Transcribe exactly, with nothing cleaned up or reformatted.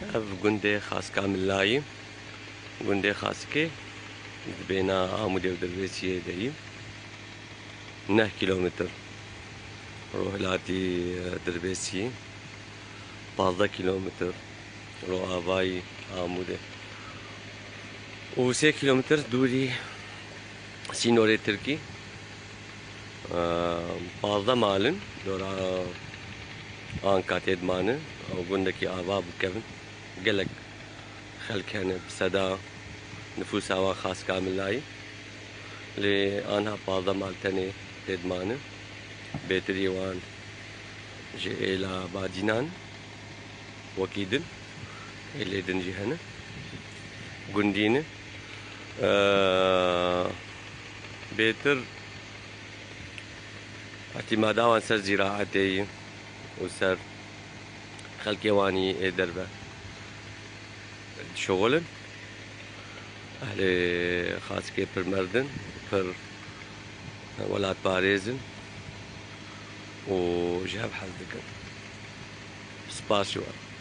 Ev gundê Xaska Milayî, gundê Xaskê di bêhna Amûdê û Dirbêsiyê de yî. Neh kîlometr rohilatî, e, Dirbêsiyê, pazdeh kîlometr roavayî Amûdê û sê kîlometr dûrî sînorê Tirkî. E, pazdeh mal in dora Anka tê dimane û gundekî ava bû kevin. Gelek xelk hene, bi seda nifûsa wan Xaska Milayî. Lê anha pazdeh mal tenê tê dimane. Bêtirî wan ji êla Badînan, wekî din, êlê din jî hene. Gundî ne. Eee, bêtir îtîmada wan ser zîraetê yî û ser xelkê wan yî ê derve dişuxulin. Ehlê Xaskê pir merd in, pir welatparêz in û ji hev hez dikin. Spas ji we.